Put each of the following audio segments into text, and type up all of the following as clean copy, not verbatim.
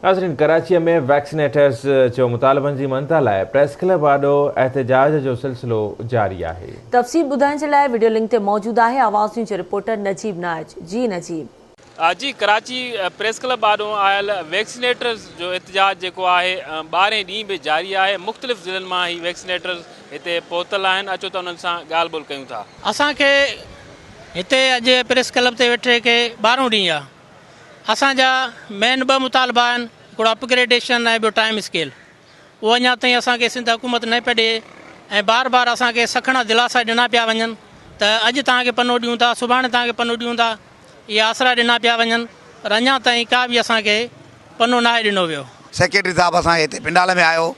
ناظرين ڪراچيء ۾ ويڪسينيٽرز جو مطالبن جي مڃتا لاء پريس ڪلب آڏو احتجاج جو سلسلو جاري آهي. تفصيل ٻڌائڻ جي لاء وڊيو لنڪ تي موجود آهي آواز نيوز جو رپورٽر نجيب نائچ. جي نجيب. جي ڪراچي پريس ڪلب آڏو آيل ويڪسينيٽرز جو احتجاج جيڪو آهي ٻارهين ڏينهن به جاري آهي مختلف ضلعن مان هي ويڪسينيٽرز هتي پهتل آهن اچو ته انهن سان ڳالهه ٻولهه ڪيون ٿا. اسان کي هتي اڄ پريس ڪلب تي ويٺي کي ٻارهون ڏينهن آ. اسان جا مين ٻه مطالبا آهن هڪڙو اپ گريڊيشن ۽ ٻيو ٽائيم اسڪيل اهو اڃا تائين اسان کي سنڌ حڪومت نه پئي ڏئي ۽ بار بار اسان کي سکڻا دلاسا ڏنا پيا وڃن ته اڄ توهان کي پنو ڏيون ٿا سڀاڻي توهان کي پنو ڏيون ٿا اهي آسرا ڏنا پيا وڃن پر اڃا تائين ڪا به اسان کي پنو ناهي ڏنو ويو. سيڪريٽري صاحب اسان کي هتي پنڊال ۾ آيو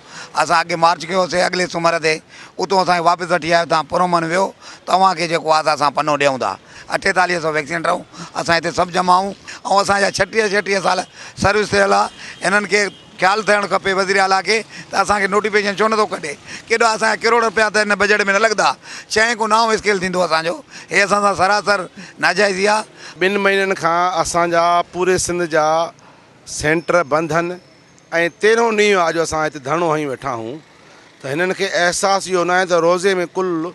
اسان اڳي مارچ ڪيو سي اڳلي سومر تي اتو اسان کي واپس وٺي آيو تان پرومن ويو توهان کي جيڪو آ سا اسان پنو ڏيون ٿا 48 سو ويڪسينيٽر آهيون اسان هتي سڀ جمع آهيون ۽ اسان جا 36 36 سال سروس ٿيل آ هنن کي خيال ٿيڻ کپي وزير اعليٰ کي ته اسان کي نوٽيفڪيشن ڇو نٿو ڪڍي ڪيڏو اسان جا ڪروڙ رپيا ته هن بجيٽ ۾ نه لڳندا ڇهين کان نائون اسڪيل ٿيندو اسان جو هي اسان سان سراسر ناجائزي آ. ٻن مهينن کان اسان جا پوري سنڌ جا سينٽر بند هن ۽ تيرهون ڏينهن آ جو اسان هتي ڌرڻو هنيون ويٺا آهيون ته هنن کي احساس اهو ناهي ته روزي ۾ ڪل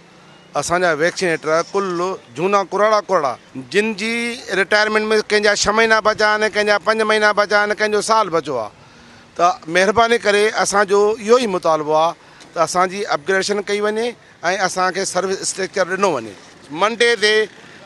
اسان جا ويڪسينيٽر ڪل جهونا ڪراڙا ڪراڙا جن جي رٽائرمينٽ ۾ ڪنهن جا ڇهه مهينا بچا آهن ڪنهن جا پنج مهينا بچا آهن ڪنهن جو سال بچو آ ته مهرباني ڪري اسان جو اهو ئي مطالبو آ ته اسان جي اپگريڊيشن ڪئي وڃي ۽ اسان کي سروس اسٽرڪچر ڏنو وڃي. منڊي تي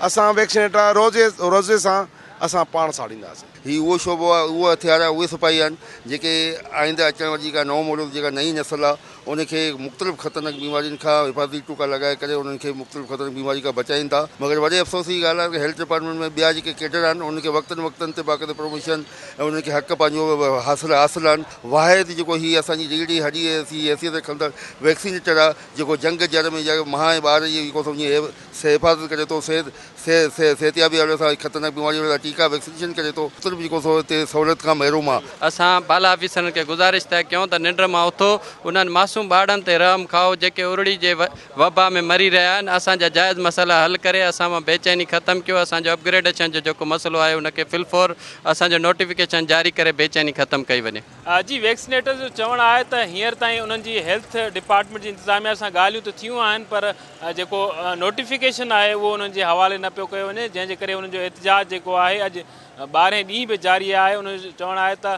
اسان ويڪسينيٽر روزي روزي سان اسان پاڻ ساڙينداسين. هي اهو شعبو آهي، اهو هٿيار آهي، اهي سپاهي آهن، جيڪي آئنده اچڻ واري جيڪا نئون مولود جيڪا نئين نسل آهي، ان کي مختلف خطرناڪ بيمارين کان حفاظتي ٽوڪا لڳائي ڪري انهن کي مختلف خطرناڪ بيمارين کان بچائين ٿا. مگر وڏي افسوس جي ڳالهه آهي ته هيلٿ ڊپارٽمينٽ ۾ ٻيا جيڪي ڪيڊر آهن، انهن کي وقتن وقتن تي باقاعده پروموشن ۽ انهن کي حق پنهنجو حاصل حاصل آهن. واحد جيڪو هي اسان جي ريڙهي هڏي جي حيثيت رکندڙ ويڪسينيٽر آهي، جيڪو جنگ جر ۾ جا مها ۽ ٻار جي جيڪو سمجهي حفاظت ڪري ٿو صحت صحتيابي حوالي سان خطرناڪ بيمارين لاء ٽيڪا ويڪسينيشن ڪري ٿو صرف جيڪو سو هتي سهولت کان محروم آ. اسان بالا آفيسرن کي گذارش ٿا ڪيون ته ننڊ مان اٿو انهن معصوم ٻارڙن تي رحم کائو جيڪي ارڙي جي وبا ۾ مري رهيا آهن اسان جا جائز مسئلا حل ڪري اسان مان بيچيني ختم ڪيو اسان جو اپگريڊيشن جو جيڪو مسئلو آهي ان کي في الفور اسان جو نوٽيفڪيشن جاري ڪري بيچيني ختم ڪئي وڃي. جي ويڪسينيٽرز جو چوڻ آهي ته هينئر تائين انهن جي هيلٿ ڊپارٽمينٽ جي انتظاميا سان ڳالهيون ته ٿيون آهن پر جيڪو نوٽيفڪيشن آهي اهو انهن جي حوالي نه پيو ڪيو وڃي جنهن جي ڪري انهن جو احتجاج جيڪو آهي اڄ ٻارهين ڏينهن به جاري آهي. انهن جو چوڻ آهي ته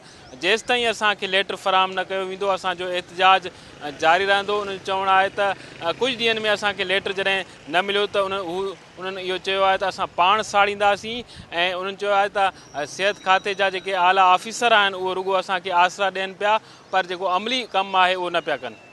جيستائين اسان کي ليٽر فراهم نه ڪيو ويندو اسان جو احتجاج جاري رهندو. انهن جو چوڻ آهي ته ڪجهه ڏينهن ۾ اسان کي ليٽر جڏهن نه مليو ته هو انهن اهو چيو آهي ته اسان پاڻ ساڙينداسين ۽ انهن چيو آهي ته صحت کاتي جا جيڪي اعليٰ آفيسر آهن اهو رڳو اسان کي آسرا ڏين پيا پر جيڪو عملي ڪم آهي اهو نه پيا ڪن.